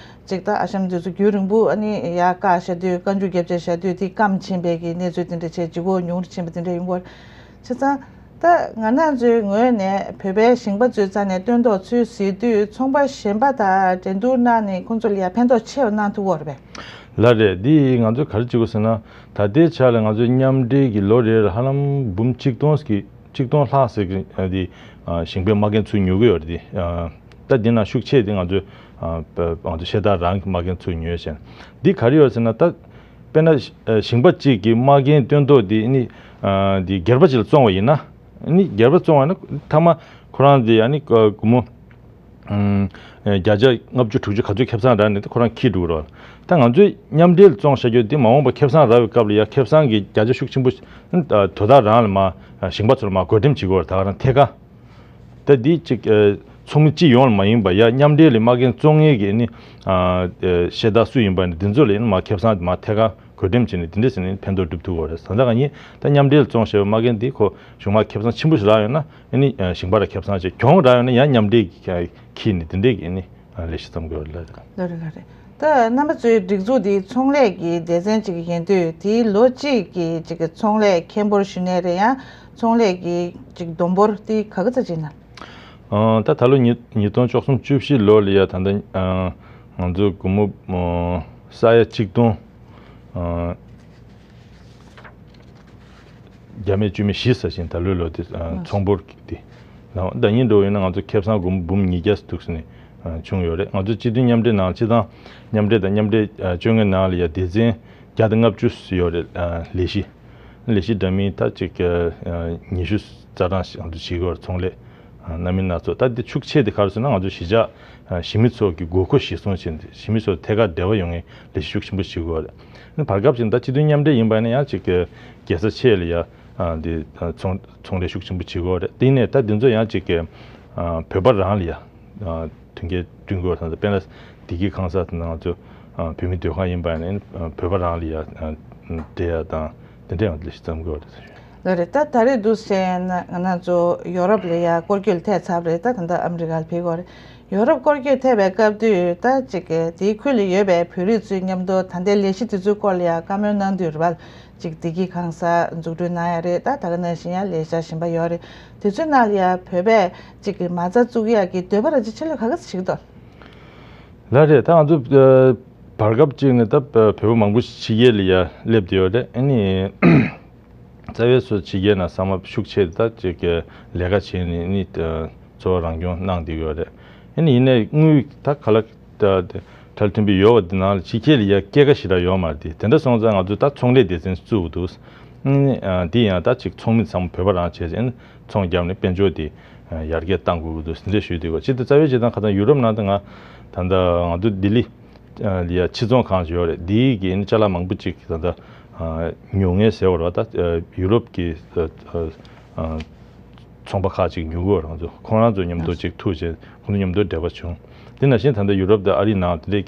ཅིག་ད་ཨ་ཤམ་དེ་ཚོ་རྒྱུན་རིང་པོ་ཨ་ནི་ཡར་བཀག་བཞག་དུས་བཀའ་འགྱུར་བརྒྱབ་བྱས་བཞག་དུས་དེ་སྐམ་ཕྱིན་པའི་གི་གནས་ཚུལ་དེ་འདྲ་བྱས་ལྗིད་ཁོག་ཉུང་རུ་ཕྱིན་པ་དེ་འདྲ་ཡོང་གི་ཡོད་རེད། བྱས་ཙང་ད་ང་རང་ཚོའི་ངོས་ནས་བོད་པའི་ཞིང་པ་ཚོའི་རྩ་ནས་སྟོན་ཐོག་ཚོད་གཟིགས་དུས་ཚོང་པ་གཞན་པ་དང་འགྲན་བསྡུར་གནང་ནས་ཁོང་ཚོ་ལ་ཡང་ཕན་ཐོགས་ཆེ་བ་གནང་ཐུབ་ཀྱི་ཡོད་རེད་པས། ལགས་རེད། འདི་ང་ཚོས་ག་རེ་བྱེད་དགོས་ཟེར་ན། ད་ལྟའི་ཆ་ལ་ང་ཚོའི་མཉམ་འབྲེལ་གྱི་ལོ་རེར་ཧ་ལམ་འབུམ་གཅིག་སྟོང་གི་གཅིག་སྟོང་ལྷག་ཙམ་གྱི་ཨ་འདི་ཨ་ཞིང་པའི་མ་རྒན་ཚུར་ཉོ་གི་ཡོད་རེད། འདི་ཨ་ད་འདི་ནང་ཤུགས་ཆེ་འདི་ང་ཚོའི་ཨ་ང་ཚོ་ཤེལ་དར་རང་གི་མ་རྒན་ཚུར་ཉོས་བྱས། འདི་ག་རེ་ཡོད་ཟེར་ན། ད་དཔེར་ན་ཞིང་པ་གཅིག་གི་མ་རྒན་སྟོན་ཐོག་འདི་ནི་ཨ་འདི་སྒེར་པ་གཅིག་ལ་བཙོང་བ་ཡིན་ན། ནི་སྒེར་པ་བཙོང་བ་ན་མཐའ་མ་ཁོ་རང་འདི་ཨ་ནི་སྒོར་མོ་ཨུམ། བརྒྱ་ཆ་ལྔ་བཅུ་དྲུག་ཅུ་ག་ཚོད་ཁེ་བཟང་རག་ནས་ཁོ་རང་འཁྱེར་འགྲོ་གི་རེད། ད་ང་ཚོའི་མཉམ་འབྲེལ་བཙོང་བྱ་རྒྱུ་དེ་མ་འོངས་པ་ཁེ་བཟང་རག་པའི་སྐབས་ལ་ཡ་ཁེ་བཟང་གི་བརྒྱ་ཆ་ཤུགས་ཆེན་པོ་དོ་བདག་རང་ལ་མ་ཞིང་པ་ཚོར་མ་བགོ་འགྲེམས་བྱེད་དགོས་རེད། ད་ག་རང་ཐད་ཀར། ད་འདི་གཅིག་ཚོགས་མི་སྤྱི་ཡོངས་ལ་མ་ཡིན་པ་ཡ་མཉམ་འབྲེལ་ལ་མ་རྒན་བཙོང་མཁན་གྱི་ནི་ཤེལ་དར་སུ་ཡིན་པ་ནི་འདི་ཚོ་ལ་ཡིན་ན་མ་ཁེ་བཟང་དེ་མ་ཐད་ཀར་བགོ་འགྲེམས་བྱས་ནས་དེ་འདྲས་ཟེར་ནས་ཕན་ཐོགས་སྒྲུབ་ཐུབ་ཀྱི་ཡོད་རེད། ད་ལྟ་ང་གཉིས་ད་མཉམ་འབྲེལ་བཙོང་བྱས་པའི་མ་རྒན་འདི་ཁོ་གཞུང་མ་ཁེ་བཟང་ཆེན་པོ་ཞིག་རག་ཡོད་ན་ཨ་ནི་ཞིང་པ་ལ་ཁེ་བཟང་བྱས། གྱོང་རག་ཡོད་ན་ཡང་མཉམ་འབྲེལ་གྱིས་འཁྱེར་ནས་དེ་འདྲས་ཀྱི་ཨ་ནི་ལས་གཞི་བརྩམ་དགོས་རེད་ལ། ལགས་རེད། ལགས་རེད། ད་རྣམ་པ་ཚོའི་སྒྲིག་འཛུགས་འདི་ཚོང་ལས་ཀྱི་སྡེ་ཚན་གཅིག་ཡིན་དུས་དེའི་ལོ་གཅིག་གི་གཅིག་གི་ཚོང་ལས་མཁན་པོར་ཞུ་ནའི་རེད། ཡང་ཚོང་ལས་ཀྱི་གཅིག་བསྡོམས་འབོར་དེ་ག་གི་ཚ་ཅིག་ན། ཨ་ད་ད་ལོ་ཉིས་ཉིས་སྟོང་བཅུ་གསུམ་བཅུ་བཞི་ལོ་ལ་ཡ་ད་ལྟ་ཨ་ང་ཚོ་སྒོར་མོ་ཨ་ས་ཡ་གཅིག་སྟོང་ཨ་བརྒྱ་མེད་བཅུ་མེད་བཞི་ཟེར་བཞིན་ད་ལོའི་ལོ་དེ་ཨ་ཚོང་འབོར་གྱི་དེ་ལའང་ཟླ་ཉིན་འགྲོ་ཡིན་ན་ང་ཚོ་ཁེ་བཟང་སྒོར་མོ་འབུམ་ཉིས་བརྒྱ་འདུག་ཟེར་ནས་ཨ་བྱུང་ཡོད་རེད། ང་ཚོ་སྤྱི་མཐུན་མཉམ་འབྲེལ་ནང་སྤྱི་བཏང་མཉམ་འབྲེལ་དང་མཉམ་འབྲེལ་ཨ་བཅོ་ལྔའི་ནང་ལ་ཡ་སྡེ་ཚན་བརྒྱ་དང་ལྔ་བཅུ་ཡོད་རེད། ཨ་ལས་གཞི། ལས་གཞི་འདྲ་མིན་ད་ཅིག་ཉི་ཤུ་རྩ་གྲངས་ཤིག་ང་ཚོ་བྱེད་དགོས་རེད། ཚོང་ལས་རྣམ་སྨིན་སྣ་ཚོགས། ད་འདི་ཤུགས་ཆེ་དེ་ག་རེ་ཟེར་ན་ང་ཚོ་གཞིས་ཆགས་གཞིས་མི་ཚོ་གི་དགོས་མཁོ་གཞིར་བཟུང་བྱས་ནས་གཞིས་མི་ཚོ་ཐད་ཀར་འབྲེལ་བ་ཡོང་ངེས་ལས་གཞི་ཤུགས་ཆེན་པོ་བྱེད་དགོས་རེད། བར་སྐབས་ཤིག་ད་སྤྱི་མཐུན་མཉམ་འབྲེལ་ཡིན་པ་ཡིན་ན་ཡང་ཅིག་རྒྱལ་ས་ཆེ་ལ་ཡ་འདི་ཚོང་ཚོང་ལས་ཤུགས་ཆེན་པོ་བྱེད་དགོས་རེད། དེ་ནས་ད་འདི་ཚོ་ཡང་ཅིག་བོད་པ་རང་ལ་ཡ། མཐུན་རྐྱེན་བསྐྲུན་དགོས་དང་། དཔེར་ན་བདེ་སྐྱིད་ཁང་གསར་དེ་ནང་ཚོ་བོད་མི་སྡོད་ཁང་ཡིན་པ་ཡིན་ན་བོད་པ་རང་ལ་ཡ་འབྲེལ་ཡ་དང་དེ་འདྲ་ཡང་ལས་གཞི་བརྩམ་དགོས་རེད། ལགས་རེད། ད་ད་རེས་འདུག་ཟེར་ན་ང་རང་ཚོ་ཡོ་རོབ་ལ་ཡ་སྐོར་སྐྱོད་ཐད་ཚར་རེད། ད་ད་ལྟ་ཨ་མི་རི་ཀ་ལ་ཕེབས་ཀྱི་ཡོད་རེད། ཡོ་རོབ་སྐོར་སྐྱོད་ཐད་པའི་སྐབས་དུས་ད་ཅིག་དེའི་ཁུལ་ལ་ཡོད་པའི་བོད་རིགས་ཚོའི་མཉམ་དུ་ད་ལྟའི་ལས་གཞི་དེ་ཚོའི་སྐོར་ལ་ཡ་བཀའ་མོལ་གནང་དུས་རེད་པ། ཅིག་བདེ་སྐྱིད་ཁང་གསར་འཛུགས་སྐྲུན་གནང་ཡ་རེད། ད་ད་ག་ནང་བཞིན་ཡང་ལས་འཆར་གཞན་པ་ཡོད་རེད། དེ་ཚོའི་ནང་ལ་ཡ་བོད་པས་ཅིག་གི་མ་རྩ་བཙུགས་ཡ་གི་འདོད་པ་ར་ཅིག་ཆེ་ལོས་ག་ག་ཚོད་བྱེད་ཀྱི་འདུག་ལགས་རེད། ད་ང་ཚོ་ཨ་བར་སྐབས་ཅིག་ནས་ད་བོད་པ་མང་པོ་ཕྱི་རྒྱལ་ལ་ཡ་སླེབས་བསྡད་ཡོད་རེད། ཨ་ནི་རྩ་བའི་སོ་ཕྱི་རྒྱལ་ནང་བསམ་པ་ཤུགས་ཆེ་ད་ཅིག་གི་ལས་ཀ་བྱས་ནས་ནི་འཚོ་བ་རང་སྐྱོང་གནང་བསྡད་ཡོད་རེད། ཨ་ནི་ཡིན་ནའི་དངུལ་ད་ག་ལ་ད་དེ་ཁྲལ་མཐུན་པའི་ཡོད་པ་དེ་ནང་ལ་ཕྱི་རྒྱལ་ལ་ཡ་སྐྱེད་ཀ་ཞེ་དྲག་ཡོད་མ་རེད། དེ་དེ་འདྲ་སོང་ཙང་ང་ཚོས་ད་ཚོང་ལས་སྡེ་ཚན་བཙུགས་འདུག་ཨ་ནི་ཨ་འདི་ཡང་ད་ཅིག་ཚོང་མི་ཚང་མ་བོད་པ་རང་བྱས་ཙང་ཚོང་བརྒྱབ་ནས་དཔལ་འབྱོར་དེ་ཡར་རྒྱས་གཏང་དགོས་ཀྱི་འདུག་འདི་འདྲ་ཞུས་འདུག་ག་ཅིག་ད་རྩ་བའི་བྱེད་སྟངས་ཁ་སང་ཡུ་རོབ་ནང་དུ་ང་ད་ལྟ་ང་ཚོ་ལྡི་ལི་ལ་ཡ་ཕྱི་ཚོང་ཁང་ཞིག་ཡོད་རེད། འདིའི་གི་ཅ་ལག་མང་པོ་ཅིག་ད་ལྟ་ཉོ་མཁན་ཟེར་བ་རེད་པ། ད་ཡུ་རོབ་ཀྱི་ཚོང་ ཚོང་པ་ཁག་ཅིག་ཉོ་གི་ཡོད་རེད། ང་ཚོ་ཁོང་རང་ཚོ་མཉམ་དུ་ཅིག་ཐུག་བྱས་ཁོང་ཚོ་མཉམ་དུ་འབྲེལ་བ་བྱུང་། དེ་ནང་བཞིན་ད་ལྟ་ཡུ་རོབ་དང་ཨ་རིའི་ནང་དེ་འདྲའི་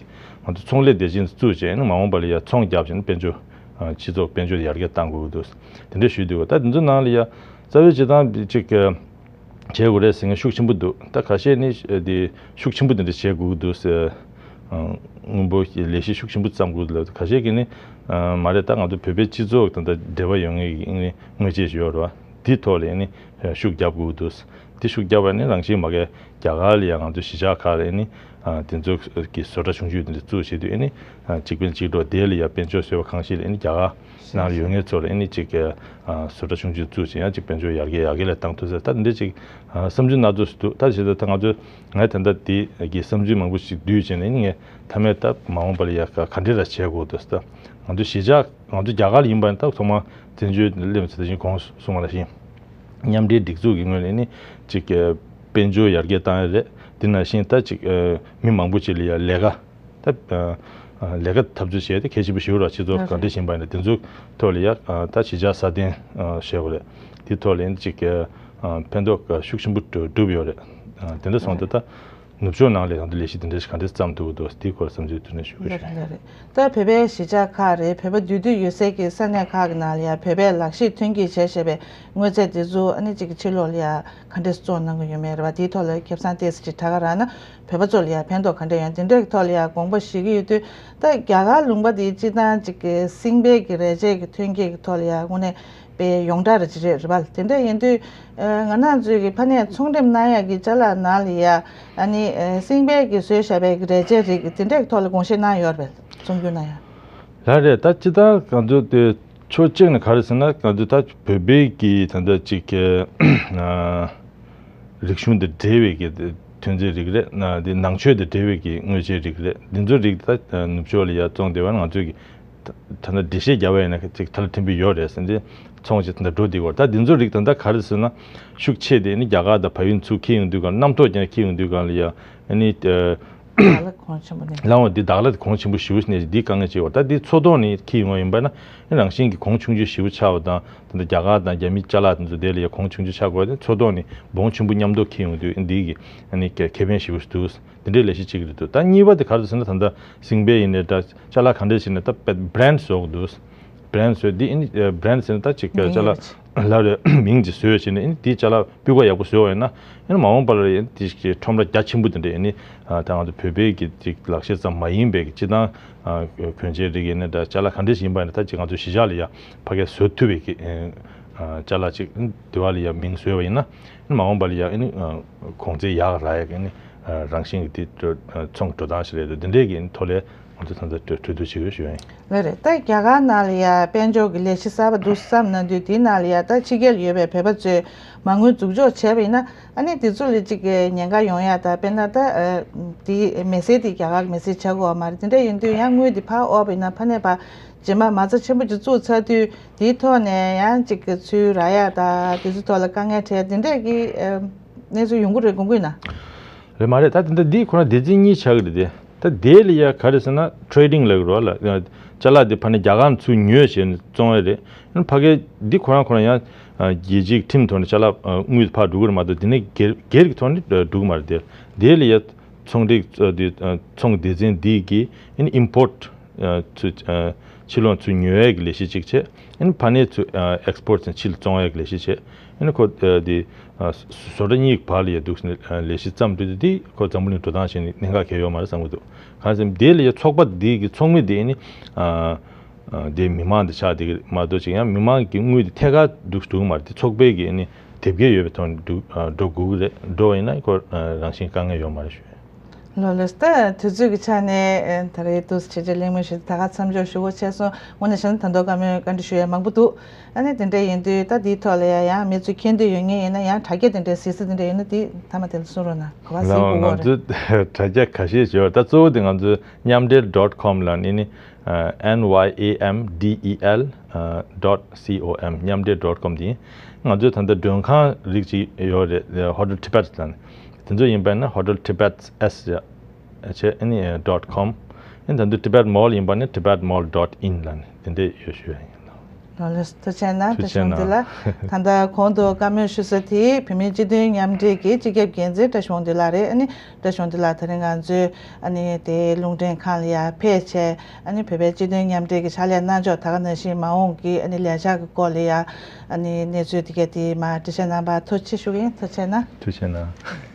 ང་ཚོ་ཚོང་ལས་སྡེ་ཚན་བཙུགས་བྱས་ནས་མ་འོངས་པ་ལ་ཡ་ཚོང་བརྒྱབ་བྱས་ནས་དཔལ་འབྱོར་སྤྱི་ཚོགས་དཔལ་འབྱོར་ཡར་རྒྱས་གཏང་དགོས་ཀྱི་འདུག་དེ་འདྲ་ཞུས་འདུག་ད་དེ་ཚོ་ནང་ལ་ཡ་རྩ་བའི་སྤྱི་བཏང་ཅིག་བྱེད་དགོས་རེད་ཟེར་མཁན་ཤུགས་ཆེན་པོ་འདུག་ད་ཁ་ཤས་ནི་དེ་ཤུགས་ཆེན་པོ་དེ་འདྲ་བྱེད་དགོས་ཀྱི་འདུག་ཟེར། དངོས་པོ་ལས་གཞི་ཤུགས་ཆེན་པོ་བརྩམ་དགོས་ལབ། ཁ་ཤས་ཀྱིས་ནི་མ་རེད། ད་ང་ཚོ་བོད་པའི་སྤྱི་ཚོགས་དང་ད་འབྲེལ་བ་ཡོད་མཁན་གྱི་དངོས་རྗེས་ཤིག་ཡོད་རེད་བ། དེའི་ཐོག་ལ་ནི་ཤུགས་རྒྱབ་དགོས་འདུག་དེ་ཤུགས་རྒྱབ་པ་ནི་རང་བཞིན་མ་གས་རྒྱ་གར་ལ་ཡང་ང་ཚོ་གཞིས་ཆགས་ཁག་ལ་ནི་དེ་ཚོ་གི་བཟོ་གྲྭ་ཆུང་ཆུང་དེ་འདྲ་བཙུགས་བྱེད་དུས་ནི་གཅིག་ཕན་གཅིག་གྲོགས་དེ་ལ་ཡང་དཔལ་འབྱོར་བཟོས་པ་གང་ཞིག་ལ་ནི་རྒྱ་གར་ནང་ལ་ཡོད་མཁན་ཚོ་ལ་ནི་གཅིག་བཟོ་གྲྭ་ཆུང་ཆུང་བཙུགས་བྱེད་ཡང་གཅིག་དཔལ་འབྱོར་ཡར་རྒྱས་ཡར་རྒྱས་ལ་བཏང་ཐུབ་ས། ད་འདི་གཅིག་བསམ་ཚུལ་སྣ་ཚོགས་སུ་འདུག་ད་བྱེད་དུས་ད་ང་ཚོ་ངས་ད་ལྟ་དེ་གི་བསམ་ཚུལ་མང་པོ་ཞིག་བསྡུས་བྱས་ནས་ངས་མཐའ་མའི་ད་མ་འོངས་པ་ལ་ཡ་ག་ག་འདྲས་ར་བྱེད་དགོས་འདུག་ད་ང་ཚོ་གཞིས་ཆགས་ང་ཚོ་རྒྱ་གར་ཡིན་པ་ནི་ད་ཚང་མ་བཙན་བྱོལ་སླེབས་ཚེ་ད་བཞིན་གོང་གསུངས་པ་ནང་བཞིན་མཉམ་འབྲེལ་སྒྲིག་འཛུགས་ཀྱི་ངོས་ནས་ནི་གཅིག་དཔལ་འབྱོར་ཡར་རྒྱས་བཏང་ཡ་རེད། དེ་ནང་བཞིན་ད་གཅིག་མི་མང་པོ་ཅིག་ལ་ཡ་ལས་ཀ་ད་ལས་ཀ་འཐབ་རྩོད་བྱས་ཏེ་གལ་ཆེན་པོ་ཞིག་ར་སྤྱི་ཚོགས་ག་འདྲས་ཡིན་པ་ཡིན་ན་དེ་ཚོའི་ཐོག་ལ་ཡ་ད་གཞིས་ཆགས་སྲ་བརྟན་བྱས་པ་རེད། དེ་ཐོག་ལ་ཡིན་གཅིག་ཕན་ཐོགས་ཤུགས་ཆེན་པོ་བསྒྲུབས་ཡོད་རེད། དེ་འདྲ་སོང་ཙང་ད་ནུབ་ཕྱོགས་ནང་ལ་ད་ལྟ་ལས་གཞི་དེ་འདྲ་ཞིག་ག་འདྲས་བརྩམས་ཐུབ་ཀྱི་འདུག་དེའི་སྐོར་བསམ་ཚུལ་བཏོན་ནས་ཞུ་དགོས་ཞུ། ལགས་རེད། ད་བོད་པའི་གཞིས་ཆགས་ཁག་རེད། བོད་པ་འདུས་སྡོད་ཡོད་སའི་གི་ས་གནས་ཁག་གི་ནང་ལ་ཡང་བོད་པའི་ལག་ཤེས་ཐོན་སྐྱེད་བྱས་བྱས་པའི་དངོས་རྫས་དེ་ཚོ་ཨ་ནི་གཅིག་གི་ཕྱི་ལོགས་ལ་ཡང་ག་འདྲས་བཙོང་གནང་གི་ཡོད་མེད་རེད་བ། དེའི་ཐོག་ལ་ཁེ་བཟང་ཏོག་ཙམ་ཅིག་དྲག་ག་རག་ན་བོད་པ་ཚོ་ལ་ཡང་ཕན་ཐོགས་ག་འདྲས་ཡོང་དེ་འདྲའི་ཐོག་ལ་ཡང་དགོངས་པ་བཞེས་ཀྱི་ཡོད་དུས། ད་རྒྱ་གར་ལུང་པ་དེ་སྤྱིར་བཏང་གཅིག་གི་སྲིང་བལ་གྱི་རས་ཆས་ཀྱི་ཐོན་སྐྱེད་ཀྱི་ཐོག་ལ་ཡང་དངོས་གནས་དཔེ་ཡོངས་གྲགས་རེ་ཅིག་རེད་རེད་བ། དེ་འདྲ་ཡིན་དུས་ང་རང་ཚོའི་གི་ཕ་ནས་ཚོང་འགྲེམས་གནང་ཡག་གི་ཅ་ལག་ནང་ལ་ཡ་ཨ་ནི་སྲིང་བལ་གྱི་བཟོས་བཞག་པའི་གི་རས་ཆས་རིགས་དེ་འདྲའི་ཐོག་ལ་དགོངས་བཞེས་གནང་ཡོད་རེད་པས། ཚོང་སྒྱུར་གནང་ཡ། ལགས་རེད། ད་སྤྱིར་བཏང་ང་ཚོ་དེ་ཕྱོགས་གཅིག་ནས་ག་རེ་ཟེར་ན་ང་ཚོ་ད་བོད་པའི་གི་ད་ལྟ་ཅིག་གི་རིག་གཞུང་དང་འབྲེལ་བའི་གི་ཐོན་རྫས་རིགས་རེད། ན་དེ་ནང་ཆོས་དང་འབྲེལ་བའི་གི་དངོས་ཆས་རིགས་རེད། འདི་ཚོ་རིགས་ད་ནུབ་ཕྱོགས་ལ་ཡར་བཙོང་བསྡད་པ་ང་ཚོས་གི་ད་ལྟ་འགྲེལ་བཤད་རྒྱག་པ་ཡིན་ན་ཅིག་ཐལ་ཕྲན་བུ་ཡོད་རེད་ཟེར་འདི་ཚོང་ཅིག་ད་ལྟ་འགྲོ་བསྡད་ཡོད་རེད། ད་འདི་ཚོ་རིགས་ད་ལྟ་ག་རེ་ཟེར་ན་ཤུགས་ཆེ་དེ་ནི་རྒྱ་གར་དང་བལ་ཡུལ་ཚུར་འཁྱེར་ཡོང་དུས་གང་གནམ་ཐོག་ཀྱང་འཁྱེར་ཡོང་དུས་གང་ལ་ཡ་ཨ་ནི། ལག་ལ་གོང་ཆེན་པོ་ནས། ལའང་འདི་བདག་ལ་གོང་ཆེན་པོ་ཞེ་པོ་ནས་འདི་དཀའ་ངལ་ཆེ་བ། ད་འདི་མཚོ་ཐོག་ནས་འཁྱེར་ཡོང་བ་ཡིན་པ་ན་ཨེ་རང་བཞིན་གྱི་གོང་ཆུང་ཆུང་ཞེ་པོ་ཆགས་པ་དང་ད་ལྟ་རྒྱ་གར་དང་རྒྱ་མི་ཅ་ལག་དེ་ཚོ་དེ་ལ་ཡ་གོང་ཆུང་ཆུང་ཆགས་དགོས་ཏེ་མཚོ་ཐོག་ནས་སྦོམ་ཆེན་པོ་མཉམ་དུ་འཁྱེར་ཡོང་དུས་འདི་གི་ཨ་ནི་ཁེ་ཁེ་ཕན་ཞེ་པོ་འདུག་འདི་འདྲའི་ལས་གཞི་གཅིག་རེད་འདུག་ད་གཉིས་པ་དེ་ག་རེ་ཟེར་ན་ད་ལྟ་སྲིང་བལ་ཡིན་ནའི་འདྲ་ཅ་ལག་ག་འདྲ་ཞིག་ནས་ད་བེ་བྷི་རེན་ཌི་བཟོ་དགོས་འདུག་བྷི་རེན་ཌི་བཟོས་འདི་ཨ་ནི་བྷི་རེན་ཌི་ཟེར་ན་ད་ཅིག་ཅ་ལག་ལ་རེ་མིང་ཅིག་བཟོས་བྱས་ནས་ཨ་ནི་དེའི་ཅ་ལག་སྤུས་ཀ་ཡག་པོ་བཟོས་པ་ཡིན་ན་ཨ་ནི་མ་འོངས་པ་ལ་ཨ་ནི་དེ་ཁྲོམ་ར་རྒྱ་ཆེན་པོ་དེ་འདྲས་ཨ་ནི་ད་ང་ཚོ་བོད་པའི་གི་ཅིག་ལག་ཤེས་ཙམ་མ་ཡིན་པའི་གི་སྤྱིར་བཏང་གོན་ཆས་རིགས་ཡིན་ན་འདྲ་ཅ་ལག་ག་འདྲས་ཞིག་ཡིན་པ་ཡིན་ན་ད་ཅིག་ང་ཚོ་གཞིས་ཆགས་ལ་ཡ་ཕ་གིར་བཟོ་ཐུབ་པའི་གི་ཅ་ལག་ཅིག་དེ་བ་ལ་ཡ་མིང་བཟོས་པ་ཡིན་ན་ཨ་ནི་མ་འོངས་པ་ལ་ཡ་ཨ་ནི་གོང་ཚད་ཡག་རག་ཡ་གི་ཨ་ནི་རང་བཞིན་གི་དེ་ཚོང་འགྲོ་སྟངས་ཤིག་རེད་འདུག་འདི་འདྲས་གི་ཐོག་ལས། ང་ཚོ་ད་ལྟ་གྲོས་གྲོས་བསྡུར་བྱེད་དགོས་ཞུ་ཡ་ཡིན། ལགས་རེད། ད་རྒྱ་གར་ནང་ལ་ཡ་དཔལ་འབྱོར་གྱི་ལས་གཞི་གསར་པ་འདུག་བསམ་གནང་དུས་དེའི་ནང་ལ་ཡ་ད་ཕྱི་རྒྱལ་ཡོད་པའི་བོད་པ་ཚོས་མ་དངུལ་འཛུགས་འཇོག་བྱས་པ་ཡིན་ན་ཨ་ནི་དེ་ཚོ་ལ་གཅིག་གི་ཉེན་ཁ་ཡོང་ཡ་ད་དཔེར་ན་ད་དེའི་མི་སེར་དེ་རྒྱ་གར་གྱི་མི་སེར་ཆགས་དགོས་པ་མ་རེད། དེ་འདྲ་ཡིན་དུས་ཡང་དངུལ་དེ་ཕར་དབོར་བ་ཡིན་ན་ཕ་ནས་ཕར་རྗེས་མ་མ་རྩ་ཆེན་པོ་ཅིག་བཙུགས་ཚར་དུས་དེའི་ཐོག་ནས་ཡང་གཅིག་གི་ཚུར་རག་ཡ་ད་དེ་ཚོའི་ཐོག་ལ་དཀའ་ངལ་འཕྲད་དེ་འདྲས་ཀྱི་གནས་ཚུལ་ཡོང་གི་རེད་དགོངས་ཀྱི་ཡིན་ན། རེད་མ་རེད། ད་དེ་འདྲ་འདི་ཁོ་ན་སྡེ་ཚན་གཉིས་ཆགས་ཀྱི་རེད་དེ། ད་དེ་ལ་ཡ་ག་རེ་ཟེར་ན་ཊེ་རེ་ཌིང་ལབ་ཀྱི་རེད་བ་ལ། ཅ་ལག་དེ་ཕ་ནས་རྒྱ་གར་ནས་ཚུར་ཉོས་བྱས་ནས་བཙོང་ཡ་རེད། ཨ་ནི་ཕ་གིར་འདི་ཁོ་རང་ཁོ་རང་ཡང་རྒྱལ་སྤྱིའི་ཁྲིམས་ཐོག་ནས་ཅ་ལག་དངུལ་ཕར་འགྲོ་གི་རེད་མ་གཏོགས་དེ་ནས་སྒེར་སྒེར་གྱི་ཐོག་ནས་འགྲོ་གི་མ་རེད་དེ། དེ་ལ་ཡ་ཚོང་སྒྲིག་དེ་ཚོང་སྡེ་ཚན་འདི་གིས་ཨ་ནི་ཨིམ་པོར་ཊི་ཚུར་ཕྱི་ལོགས་ཚུར་ཉོ་ཡ་གི་ལས་གཞི་གཅིག་བྱས། ཨ་ནི་ཕ་ནས་ཚུར་ཨེག་སི་པོར་ཊི་ཕྱི་ལ་བཙོང་ཡ་གི་ལས་གཞི་བྱས། ཨ་ནི་ཁོ་དེ་བཟོ་གྲྭ་གཉིས་ཀྱི་བར་ལ་ཡ་འདུག་ལས་གཞི་བརྩམས་འགྲོ་དུས་དེ་ཁོ་འཛམ་བུ་གླིང་འགྲོ་སྟངས་བྱས་ནས་གནད་འགག་གལ་ཡོད་མ་རེད་བསམ་གྱི་འདུག་གང་ཟེར་དེ་ལ་ཡ་ཚོགས་པ་འདི་གི་ཚོགས་མི་དེ་ནི་དེ་མི་མང་དེ་ཆགས་བསྡད་ཀྱི་མ་གཏོགས་ཅིག་ཡང་མི་མང་གི་དངུལ་དེ་ཐད་ཀར་འདུག་འགྲོ་གི་མ་རེད། དེ་ཚོགས་པའི་གི་ནི་དེབ་སྐྱེལ་ཡོད་པའི་ཐོག་ནས་འགྲོ་འགྲོ་དགོས་ཀྱི་རེད། འགྲོ་བ་ཡིན་ན་ཁོ་རང་བཞིན་དཀའ་ངལ་ཡོད་མ་རེད་ཞུ། ལགས་ལགས། ད་དུས་ཚོད་ཀྱི་ཆ་ནས་ད་རེས་འདུག་སེ་བྱས་རྗེས་གླེང་མོལ་ཞུ་ད་ག་མཚམས་འཇོག་ཞུ་དགོས་བྱས་སོང་། དངོས་གནས་བྱས་ན་ད་དུང་བཀའ་མོལ་བཀའ་འདྲི་ཞུ་ཡ་མང་པོ་འདུག་ཨ་ནི་དེ་འདྲ་ཡིན་དུས་ད་འདིའི་ཐོག་ལ་ཡ་ཡང་མི་ཚོས་མཁྱེན་འདོད་ཡོད་མཁན་ཡིན་ན་ཡང་དྲ་རྒྱ་དེ་འདྲའི་གཟིགས་ས་དེ་འདྲ་ཡོད་ན་དེ་མཐའ་མ་དེ་ལ་གསུང་རོགས་གནང་། ག་པར་གཟིགས་དགོས་རེད། ང་ཚོའི་དྲ་རྒྱ་ཁ་ཤས་ཡོད། ད་གཙོ་བོ་དེ་ང་ཚོའི་མཉམ་འབྲེལ་ཌོཊ་ཀོམ་ལ་ནི་ནི་ཨ་ཨེན་ཝའི་ཨེ་ཨེམ་ཌི་ཨི་ཨེལ་ཨ་ཌོཊ་སི་ཨོ་ཨེམ། མཉམ་འབྲེལ་ཌོཊ་ཀོམ་དེ་ཡིན། ང་ཚོའི་ད་ལྟ་མགྲོན་ཁང་རིགས་ཅིག་ཡོད་རེད། ཧོ་ཊེལ་ཊི་བེཊ་ལ་ནི། དེ་ཚོ་ཡིན་པ་ན་ཧོ་ཊེལ་ཊི་བེཊ་ཨེས་བྱས་ཨ་ནི་ཌོཊ་ཀོམ། ཨ་ནི་ད་དུང་ཊི་བེཊ་མོལ་ཡིན་པ་ན་ཊི་བེཊ་མོལ་ཌོཊ་ཨིན་ལ་ནི་དེ་འདྲས་ཡོད་ཞུ་ཡ་ཡིན། ལགས་ལགས། ཐུགས་རྗེ་གནང་། ཐུགས་རྗེ་གནང་། བཀྲ་ཤིས་བདེ་ལེགས། ད་ལྟ་གོང་དུ་བཀའ་མོལ་ཞུ་ས་དེ་བོད་མིའི་སྤྱི་མཐུན་མཉམ་འབྲེལ་གྱི་སྤྱི་ཁྱབ་འགན་འཛིན་བཀྲ་ཤིས་བདེ་ལེགས་རེད། ཨ་ནི་བཀྲ་ཤིས་བདེ་ལེགས་དེ་རིང་ང་ཚོའི་ཨ་ནི་དེ་རླུང་འཕྲིན་ཁང་ལ་ཡར་ཕེབས་བྱས། ཨ་ནི་བོད་པའི་སྤྱི་མཐུན་མཉམ་འབྲེལ་གྱི་ཕྱག་ལས་གནང་ཕྱོགས། ད་ག་ནང་བཞིན་མ་འོངས་ཀྱི་ཨ་ནི་ལས་འཆར་གྱི་སྐོར་ལ་ཡང་ཨ་ནི་གནས་ཚུལ་དེ་ག་དེ་མར་འགྲེལ་བཤད་གནང་བར་ཐུགས་རྗེ་ཆེ་ཞུ་གི་ཡིན། ཐུགས་རྗེ་གནང་། ཐུགས་རྗེ་གནང་།